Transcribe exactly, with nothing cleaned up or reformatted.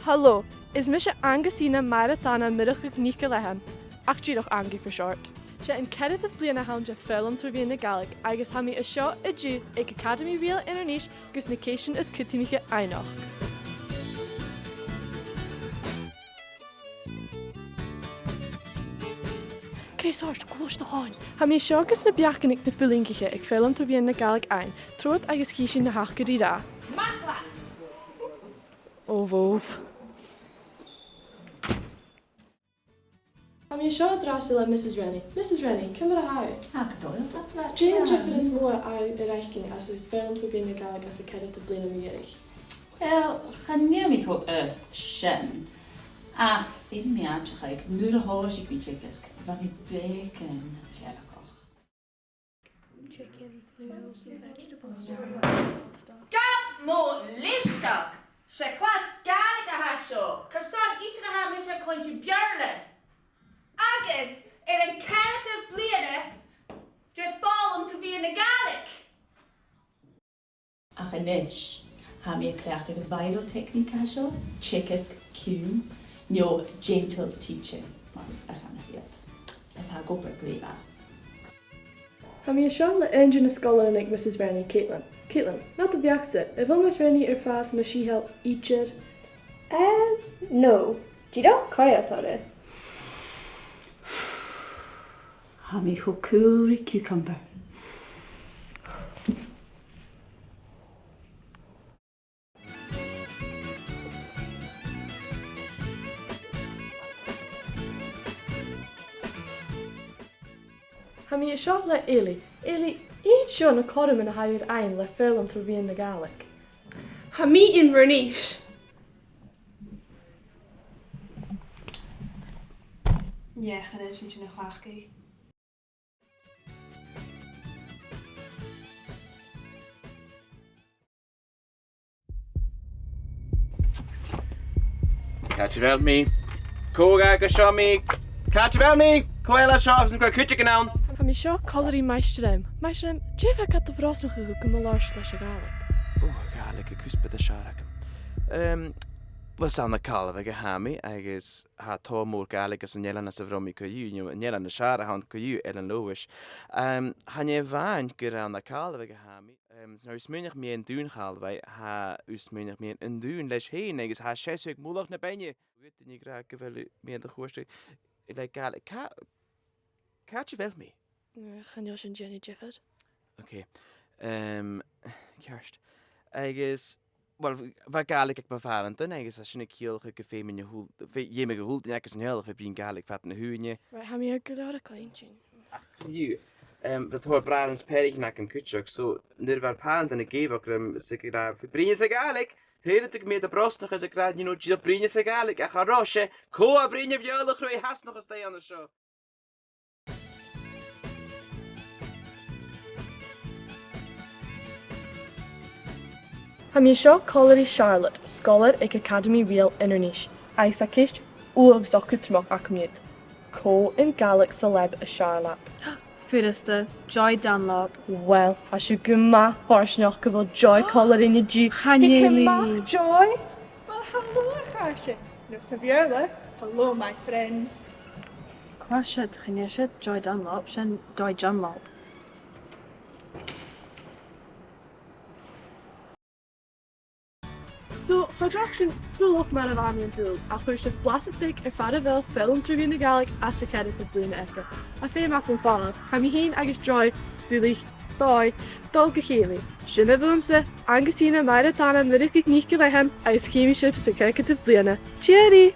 Halò, is mise Angaisín Màiri Tàna Murchaidh NicIllEathain, ach dìreach Angie for short. 'S e an ceathrad bliadhna a th' ann de Foghlam tro mheadhan na Gàidhlig agus tha mi an seo an-diugh aig Acadamaidh Rìoghail Inbhir Nis gus na ceistean as cudromaiche fhaighneachd. Greas ort, gluais do thòin. Tha mi an seo gus na beachdan aig na fuilingich aig Foghlam tro mheadhan na Gàidhlig fhaighinn, trobhad agus chì sinn na thachair ri ràdh. Macla! Ò, bhobh. Tha mi an seo an-dràsta le Mrs Rennie. Mrs Rennie, ciamar a tha thu? Tha gu dòigheil, tapadh leat. Dè an diofar as motha a tha thu air fhaicinn às a' Fhoghlam tro mheadhan na Gàidhlig anns a' cheathramh bliadhna mu dheireadh? Uill, chan eil mi cho aosta sin. Ach feumaidh mi aideachadh, nuair a thòisich mi teagasg, bha mi beagan feargach. Chicken, noodles and vegetables. Gabh mo leisgeul! 'S e clas Gàidhlig a tha seo. Carson idir a tha mise a' cluinntinn Beurla? Agus air a' cheathramh bliadhna de Foghlam tro mheadhan na Gàidhlig! Ach a-nis, tha mi a' cleachdadh an viral technique a tha seo, teagasg ciùin, no gentle teaching, mar a chanas iad. Is tha e ag obair glè mhath. Tha mi an seo le aon de na sgoilearan aig Mrs Rennie, Caitlin. Caitlin, na do bheachd-sa, a bheil Miss Rennie air fàs na sìtheil idir? Eh, no. Dìreach coimhead oirre. Tha mi cho cùl ri cucumber. Tha mi an seo le Eilidh. Eilidh, inns seo na cothroman a tha thu air fhaighinn le Foghlam tro mheadhan na Gàidhlig. Tha mi Inbhir Nis. Yeah, chan eil sinn sin a chleachdadh. Càit a bheil mi? Cò ghabh seo mi? Càit a bheil mi? Cò eile seo? Is gu bheil cuideigin ann. Tha mi seo còmhla ri Maighstir M. Maighstir M, dè bha gad bhrosnachadh thu gu math làidir leis a' Ghàidhlig? Ò, a' Ghàidhlig, an cuspair as fheàrr agam. Ehm, uill, 's ann à Càrlabhagh a tha mi, agus tha tòrr mòr Gàidhlig anns an eilean anns a bheil mi co-dhiù, no an eilean as fheàrr a th' ann co-dhiù, Eilean Leòdhais. Ehm, chan e a-mhàin gur ann à Càrlabhagh a tha mi. Ehm, 's nuair a smaoinich mi air an dùn Chàrlabhaigh, tha mi a' smaoineachadh mu dheidhinn an dùn leis fhèin, agus tha sibhse aig mullach na beinne. Bha daoine ag ràdh gu bheil mi air a' chùrsa le Gàidhlig. Cà-, càit a bheil mi? Eh, chan eil sin a' dèanamh diofar. Ok. Ehm, ceart. Agus, uill, bha Gàidhlig aig mo phàrantan, agus tha sin a' ciallachadh gum feum mi a h-uile, fe-, dh'fheumadh a h-uile duine aca-san a' Ghàidhlig, feumaidh iad a h-uile duine. Right, tha mi air gu leòr a chluinntinn. Ach co-dhiù, ehm, bha tòrr bràithrean is peathraichean agam cuideachd, so nuair a bha pàrantan ag èigheach rium 's ag ràdh, bruidhinn sa Ghàidhlig, shaoradh tu gum biodh iad a' brosnachadh 's ag ràdh, you know, dìreach bruidhinn sa Ghàidhlig, ach an robh sin, cò a' bruidhinn Beurla, chan eil Beurla an seo. Tha mi an seo còmhla ri Charlotte, sgoilear aig Acadamaidh Rìoghail Inbhir Nis, agus tha ceist uabhasach cudromach agam dhut. Cò an Gàidhlig sa leaba as fheàrr leat? Furasta, Joy Dunlop. Uill, tha sibh gu math fortanach gu bheil Joy còmhla rinn an-diugh. Chan eil. Thig a-mach, Joy. Well, hello, a chàirdean. No sa Bheurla, hello, my friends. Cò siud, chan e siud Joy Dunlop, sin Doy Dunlop. So, cha deach sin buileach mar a bha mi an dùil, ach chuir sibh blasad beag air far a bheil Foghlam tro mheadhan na Gàidhlig anns a' cheathramh bliadhna aige. Tha feum agam fàileadh, tha mi fhìn agus Joy, buileach, Doy, a' dol gu chèilidh. Sin e bhuamsa, Angaisín Màiri Tàna Murchaidh NicIllEathain, agus chì mi sibh sa cheathramh bliadhna. Cheery!